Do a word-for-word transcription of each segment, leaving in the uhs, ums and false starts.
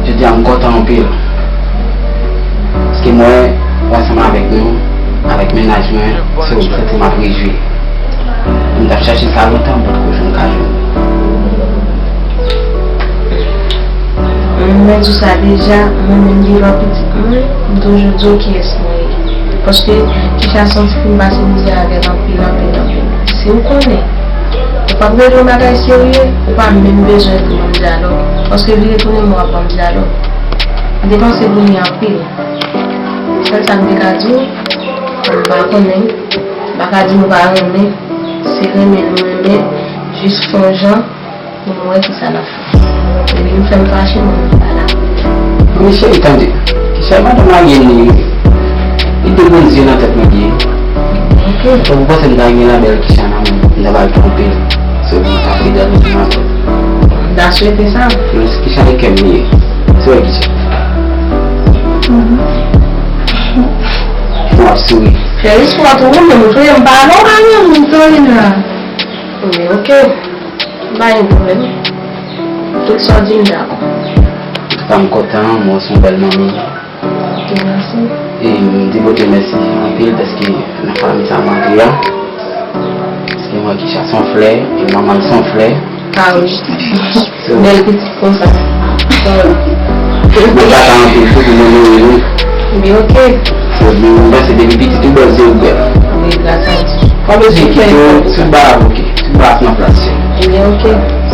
Jodi a m kontan anpil. Paske mwen, w ansanm avèk nou, avèk mennaj mwen, so, m santi m ap rejwi. M t ap chache sa lontan, m potko jwenn ka jwenn. Mwen di w sa deja, mwen menm devan pitit mwen, m toujou di w kiyès mwen ye. Paske Kisha se yon tifi m pase mizè avè l anpil, anpil, anpil. Si w konnen, ou p ap regle yon bagay serye, ou pa menm bezwen di m ban m dyalòg. Paske vire tounen m w ap ban m dyalòg. M te panse pou li anpil. Sèl sa m te ka di w, kòm m pa konnen, m pa ka di nou pa renmen, se renmen nou renmen, jis fè yon jan pou nou wè kisa n ap fè. Depi nou fè m fache, mwen menm pa la. Non, men cheri, tande. Kisha, madanm la gen li, li de bon zye nan tèt mwen li ye. Ok. Donk, ou panse m ta gen labèl Kisha nan men m, m ta pral twonpe l. Se pou m ta fidèl nan men l. M ta swete sa. Non, se Kisha nan kè m li ye. Se vre, Kisha. Mhm. Bon, w ap souri. Fè respè tou, ou menm, ou konnen m pa la, ou pa renmen m, Torina. Men ok. M pa gen pwoblèm. Tout sa w di m dakò. Antouka, m kontan, mwen se yon bèl manmi. Ok, mèsi. E m di Bondye mèsi anpil dèske nan fanmi sa m antre a. Dèske mwen Kisha se yon flè, e manman l se yon flè. Ah wi. So, bèl pitit konsa. Mwen kontan anpil tou pou nou, nou, nou. Men ok. So, m panse depi pitit ou bèl, se ou bèl. Wi, gras a Dye. Pa bezwen kite w sou ba, ok. Tout bagay nan plas yo. Ebyen, ok.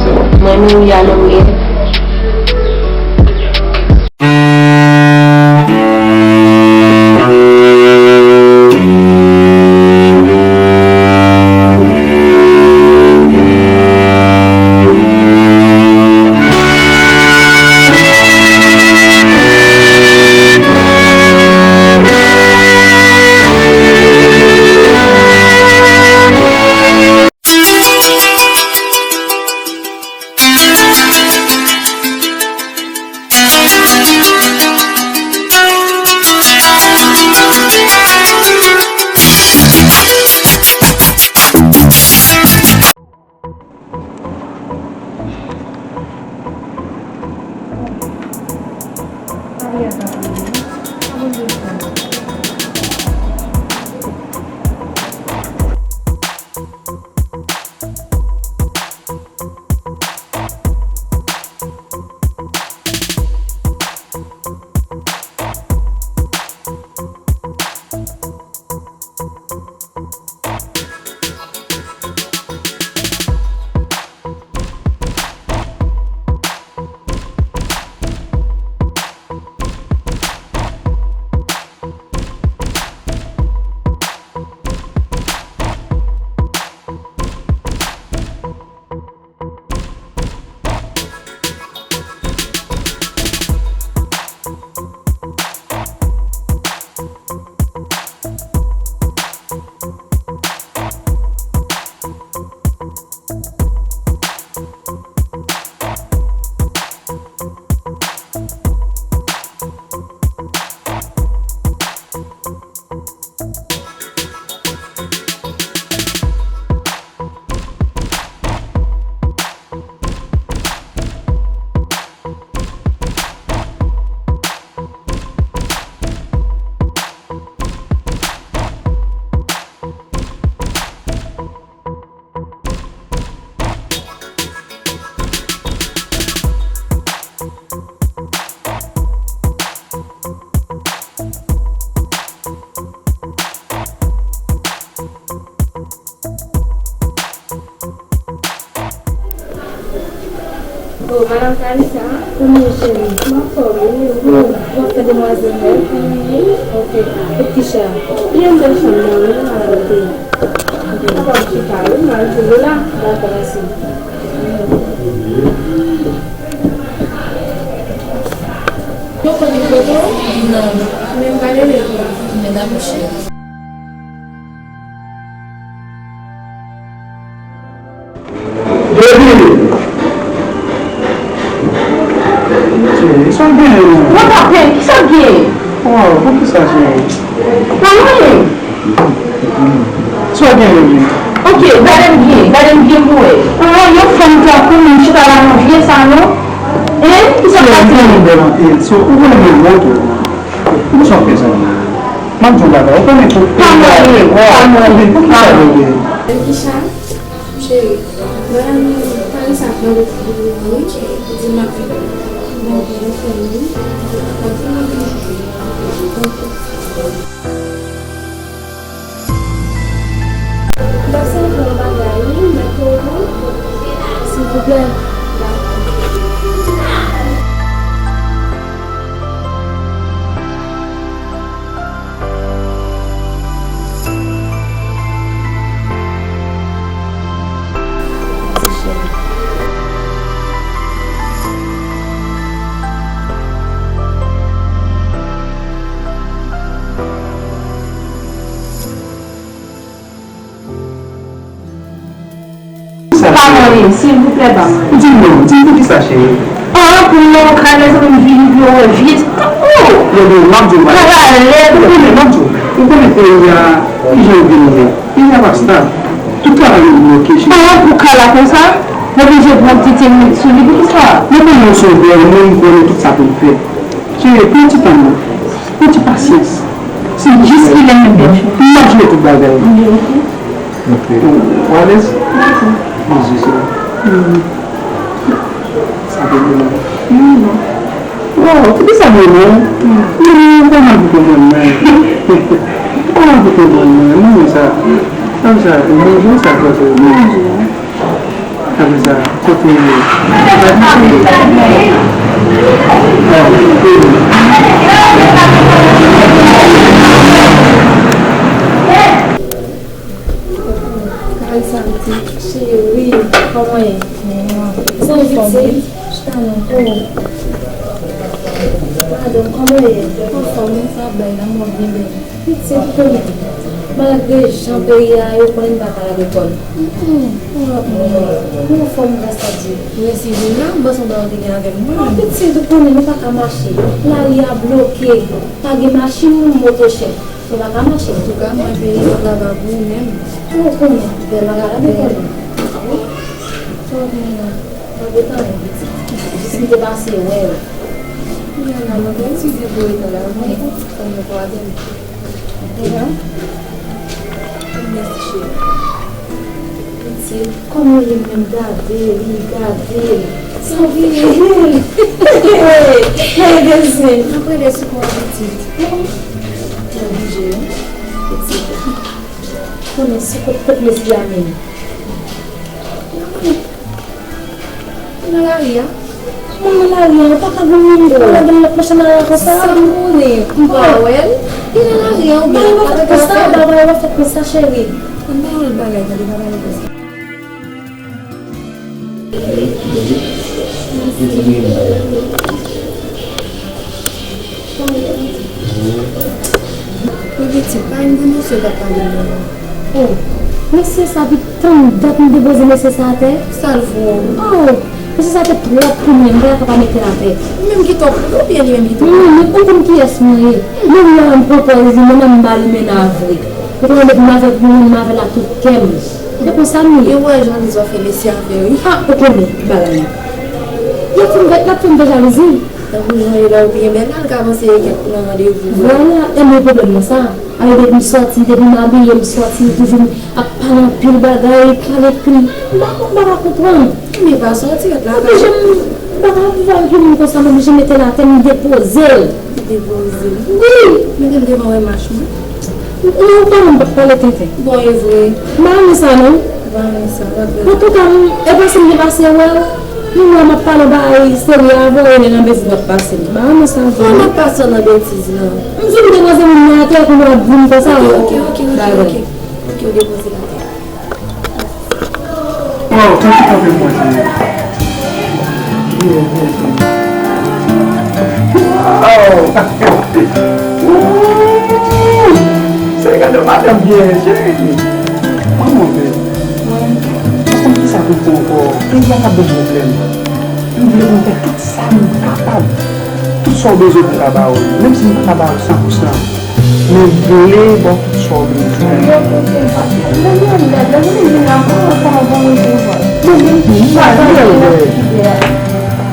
Se bon. Mwen, Miria, non, m ye. Oh, Madame Kalisa, kounye a cheri, m anfòm wi. Ou, w ap fè demwazèl vèt? Wi. Ok. Kot Kisha? Li anndan chanm nan wi, m al pote. Ok. Papa m chita wi, m al jere la. Dakò, mèsi. Yo konn foto? Non. Men m pa rele tou. Men dakò, cheri. Baby! Cheri, sa w genyen menm? Mwen pa pè, kisa w genyen? Oh, poukisa, cheri? Pa anyen. Sa w genyen menm? Ok, gade m byen, gade m byen pou wè. Oh, yon fanm tankou m chita la nan vye salon. Hein? Kisa k pase? So, ou konnen mwen bon tou. Poukisa w fè sa? M ap di w bagay, ou konnen tou. Pa mwen, pa mwen, pa mwen. Poukisa w fè? Kisha, cheri, mwen, Parisa ap mande pou ou, wi. Di m ap vin. Bon, bon, ok, wi. M ap sèvi yon bagay, wi, mèt Kodo, silvouplè. Mèsi, cheri. Pa mwen, silvouplè, pa mwen. Di m non, di m poukisa, cheri. An, pou non, kay lèzòm vini pou yo wè vye ti tankou. Yo di, m ap di w bagay. Ou konnen, m ap di w. Ou konnen peyi a, kijan yo vin ye. Peyi a pa stab. Tout travay yo bloke, cheri. An, pou kay la konsa, m oblije pran ti tyenn met sou li, poukisa? Mwen konnen w se yon bèl moun, m konnen tout sa pou m fè. Cheri, pran ti tan non. Pran ti pasyans. Se jis kilè menm bèl. M ap jere tout bagay. Ok. Ou alèz? Manje, cheri. Sa te bon. Wow, poukisa mwen non? Mwen pa mal pou konprann mwen. Pa mal pou konprann mwen. Mwen sa. Sa sa, manje sa kote. Apre sa, kote. Kay sa pitit, cheri, kòman ye? Zanmi pitit, chita non. Oh. Madanm, kòman ye? Anfòm, wi, sa ap bay la, mwen byen bèl. Pitit, ou konnen, malgre jan peyi a ye, ou konnen m pa ka al lekòl. Mm, mm, mm. Mwen anfòm, gras a Dye. Ou resi vin la, m panse w pa te gen avè m. Ah, pitit, ou konnen, nou pa ka mache. Lari a bloke. Pa gen machin, moto chè. Ou pa ka mache. Antouka, mwen peye sa travay pou ou menm. Ou konnen, bèl bagay la dekonnen. Sa w ap mennen? Pa gen anyen, pitit. Jis m te pase wè w. Kounya la, mwen pral itilize pou eta la, mwen, sa mwen kwaze m. Mèsi, cheri. Pitit. Kòman li menm gade li, gade li. Sa w vire l. Gade zen. Apre de sou kò a pitit. Mwen oblije, wi. Pitit. Konnen sou kot, kot mesye a menm. Li nan lari a. Moun nan lari a, ou pa ka goumen pou w gade lòt machann lari a konsa. Sa m konnen, m pa wè l. Li nan lari a, oubyen l ap fè konsa, ba w fè konsa, cheri. Ann ba yon lòt bagay, tande, pa pale konsa. Wi, pitit, pa yon bon mesye w t ap pale m nan. Oh, mesye sa, pi tann dat m depoze mesye sa atè. Sa l fè w? Oh, mesye sa te twòp pou mwen, m pa ta ka pa mete l atè. Ou menm ki twòp pou li oubyen li menm ki twòp? Non, men ou konn kiyès mwen ye. Menm lè m pran pòz li, mwen menm m pa limen nan vre. Ou konnen depi m avèk yon moun, m avè l ak tout kè m. Se konsa m ye. E ou wè jan Lizò fè mesye a fè wi. Ah, ou konnen bagay yo. Y ap fè m fè, y ap fè m fè jalouzi. Tankou jan yo lè ou byen bèl la, l ka panse e kèk nan randevou vre. Vwala, e men pwoblèm nan sa. Alò depi m sòti, depi m abiye, m sòti, li toujou ap pale anpil bagay, pale anpil. M pa, m pa ka konprann. Ebyen pa sòti, ret lakay ou. M oblije, m pa ka viv avèk yon moun konsa, m oblije mete l atè, m depoze l. Depoze l. Wi. Mete l devan wè mach mwen. Ou, ou pa menm pale tenten. Bon, e vre. M pa renmen sa non. Ou pa renmen sa, pa vre. Antouka, m, e pase m te pase wè w, m wè m ap pale bagay serye avè w, e lè nan betiz w ap pase m. M pa renmen sa vre. Fò w ap pase w nan betiz lan. M fin depoze moun nan atè, kounye a w ap di m konsa. Ok, ok, ok, ok, ok. Ok, ou depoze l atè. Waw, tanki kanpe manje. Byen, byen, byen. Waw! Ooh! Se gade madanm byen, cheri. Manman bèl. Ou konn kisa pou m fè ankò? Peyi a k ap ban m pwoblèm. M vle pou m fè tout sa m kapab. Tout sa w bezwen pou m ka ba w li. Menm si m pa ka ba w san pou san. Men m vle ba w tout sa w bezwen. Mwen menm tou, m pa vle.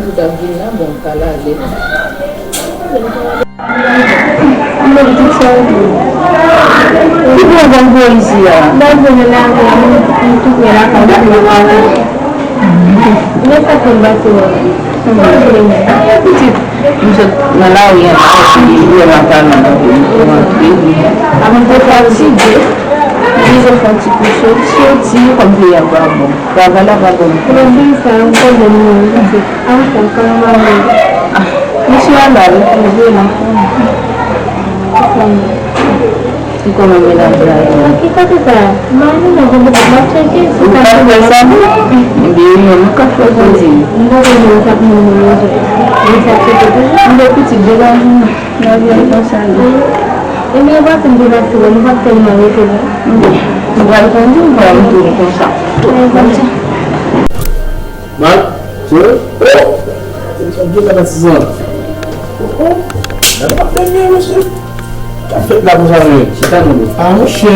moun ki t ap vin la, bon, m pral ale. Mwen pitit sa ou tou. Ki bò w pral voye isi a? M pral voye nan lari a, mwen tou prè lakay la. Men sa fè m pase wè w. Pitit, m sot nan lari a, m soti wè m ap pale anpil pou antre. Mwen fatige. Deja fè yon ti kou soti, soti, kòm peyi a pa bon. Travay la pa bon. Mwen di sa, m konnen nou, pitit. Anfen, kòman mari? Ah, misye al la, li fè vre nan fòm. Kòman? Li kòman mennaj la ye? Ki kote sa? Mwen menm, mwen, mwen, mwen, mwen tcheke si ou ka fè sa pou mwen. Ebyen, wi, mwen ka fè pou di. Mwen pa konnen sa pou mwen, mwen, mwen, mwen sa tcheke toujou. Mwen pitit de la, mwen, mwen vin konsa, non. Ebyen, ou pa fin di pase, mwen pa tèlman rete la. Mwen pral kondi, mwen pral tounen konsa. Mak, se, oh! Se misye byen la patizan. Oh, oh! Gade patnè m ye, mesye. Sa k fèt la konsa, men? Chita non, men. Ah, monchè.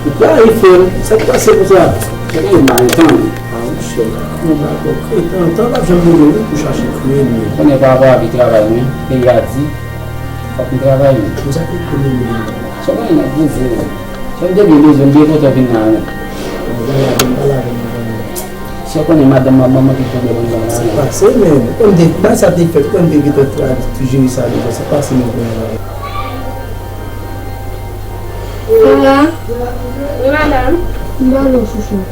Ou pa refè m. Sa k pase konsa? Chita non, men, tan. Ah, monchè. Mwen pa konprann. Tan, tan, pa janm rive, wi, pou chache kriye m, men. Konnen pa rapò avèk travay, men. Peyi a di, fòk m travay, men. Konsa ke kriye m, men. Sa w gen nan poze, men. Sa m te byen bezwen, m byen kontan vin la, men. Mwen pa lave, mwen pa lave, mwen pa lave. Sa w konnen madanm mwen, manman ki pwoblèm mwen la. Se pase, men. Ou konn te, bagay sa te fèt, ou konn te gentan tra-, jere sa deja. Se pase, men, konnen la. Sara? Wi, madanm. M ba w chouchou.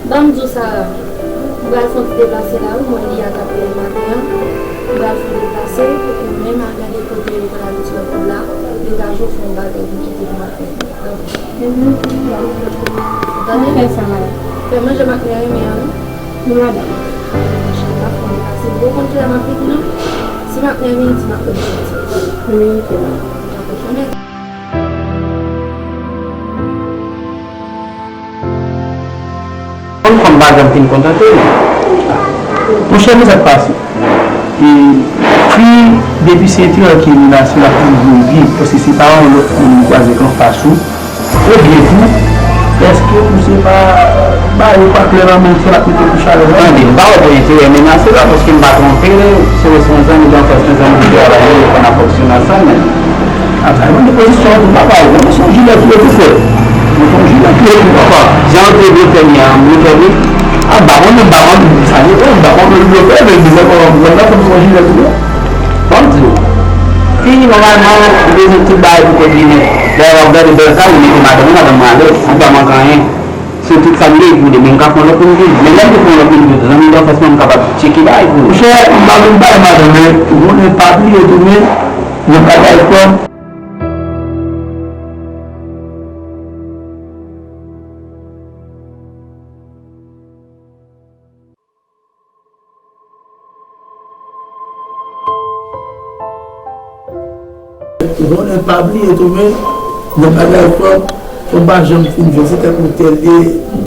Ban m di w, Sara. M pral fè yon ti deplase la, wi. Mwen li a t ap peye maten an. M pral fè yon deplase, men m al gade kote yo konn abitye wè kob la. Degaje w fè yon bagay pou kite pou maten. Tande? Fè sa, madanm. Fè manje maten an renmen an, wi. Wi, madanm. Manje pa fon pase. Ou konn kilè m ap vini, non? Si maten an vini, di m ap vini. Wi, ok, madanm. Ou konn fanm pa janm fin kontante, non. Monchè, men sa k pase. E, fi, depi se etranje ki vin la, se l ap toujou vin, paske se pa yon lòt moun li kwaze k anfas ou. Ebyen tou, èske ou se pa ba yo pa klè nan men, se l ap mete kou chalè nan men? Tande, m pa wè pou enterè menase la, paske m pa twonpe l, se responsabil anfas mwen, zanmi ki travay yo, yo konn ap fonksyone ansanm, men. Ap sa, mwen gen pozisyon an tou, papa, mwen se yon jilè ki rete frè. Mwen se yon jilè ki rete, papa. Jan w te vle fè li an, m vle fè li. A, m pa konnen, m pa konnen, sa depann, m pa konnen li vle fè, men bizè kòman pou konn la, fò m se yon jilè tou, non? Ban m di w. Fi, nòmalman, li bezwen tout bagay pou kòb li nèt. Dayè, w ap gade bèl kay, li mete madanm li, madanm mwen alèz. Li pa manke anyen. Se tout sa m gen pou li, men m ka fè yon lòt moun vin. Men lè m te fè yon lòt moun vin, zanmi m anfas mwen, m kapab tcheke bagay pou li. Monchè, m pa vin bay madanm, men ou konnen pa bliye tou, men yon bagay fò. Ou konnen pa bliye tou, men yon bagay fò, fò m pa janm fin jwenn, se tankou tèl de,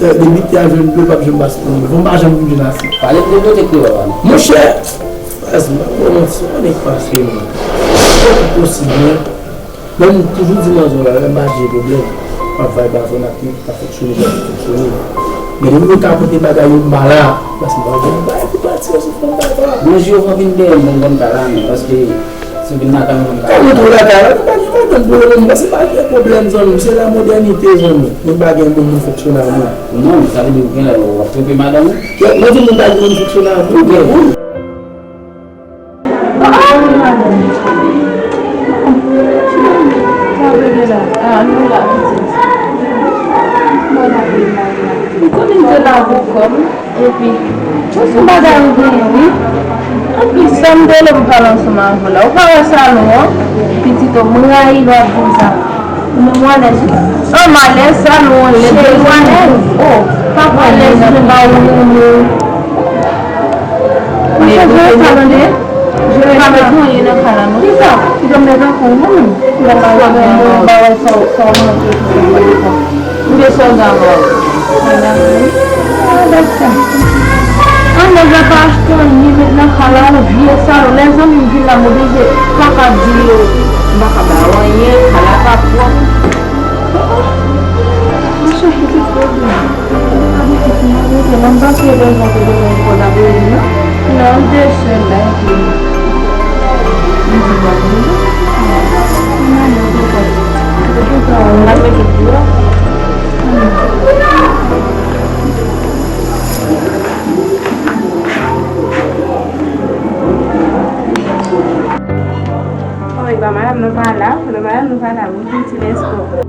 tèl de biten a jwenn dlo, p ap janm pase pou mwen. Fò m pa janm fin jwenn ase. Pale m de kote kreyòl la, non. Monchè, frè m, m pa ba w manti, ou konnen k pase, mwen. Fò tout posib, mwen. Lè m toujou di manzè w la, lè m pa jere pwoblèm, m ap vibe avè w, n ap viv, n ap fonksyone jan nou fonksyone. Men depi nou ka pote bagay yo, m pa la. Paske m pa gen bagay pou pati, paske fò m pa la. Bonjou, fò vin dèyè m, m konn ka la, men paske si w vin lakay mwen, m ka la. Kòm ou tou lakay la, nou pa gen pwoblèm, pwoblèm, paske pa gen pwoblèm, zanmi m, se la modènite, zanmi m. Moun pa gen moun, moun fonksyone ak moun. Non, sa vle di ou gen lè w ap twonpe madanm ou? Kèt, mwen di moun pa gen moun fonksyone ak moun, gen moun. Ou konnen m te la pou kò m, epi tout yon bagay ou genyen, wi. Anplis, sa m te vle pou pale ansanm avè w la. Ou pa wè salon an? Pitit, o, m rayi lè w ap di m sa. Ou menm ou alèz, wi. An, m alèz, salon an lèd, ou alèz. O, pa pran lèz, ou pa ou, ou. Monchè, jere sa, tande. Jere sa. Pa met anyen nan kay la, non. Kisa? Kite m met ankò, non, menm. Kite m ba wè sa, sa w manke, kisa w manke. Ou de sòlda mò. Ah, dakò. An, nèg la pa achte anyen, met nan kay la, yon vye salon. Lè zanmi m vin la, m oblije paka di yo, m paka ba yo anyen, kay la pa pwòp. Monchè, ki te pwoblèm? Abitid mwen rete la, m pa kwè lè jan te genyen kòd ap rele, non. Non, m te sèl la, epi m di, bon, m Ala, ou vin ti lèspò.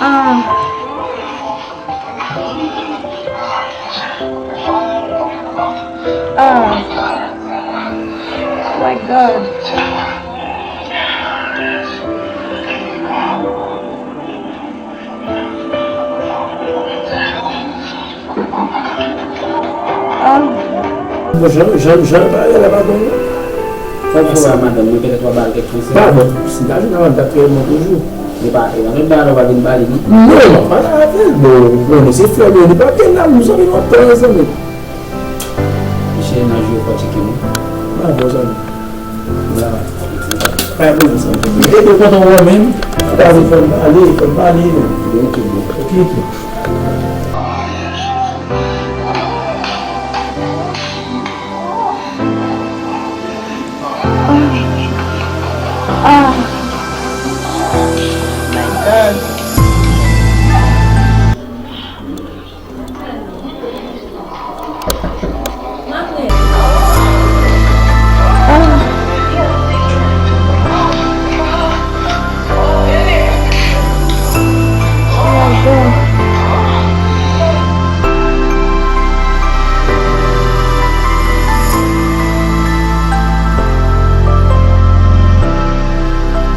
Ah. Ah. My God. Ah. Bon, jan, jan, jan l pale la pa bon non. Fòk ou wè madanm mwen, petèt w ap ba l kèk konsèy. Pa bon, si m ta jwenn avè l, m t ap trè bon toujou. Li pa, e nan lòt bagay la, w pa vin pale, non? Non, m ap pale avè l, bon, ou konnen se frè m, li pa gen la, nou zanmi nou ap pale zanmi. Misye nan jwe fò tcheke mwen. Pa bon zanmi. Pa bon zanmi. E te kontan wè w menm, ou ta vle fè m pale, fè m pale, non. Ok, bon. Ok, ok.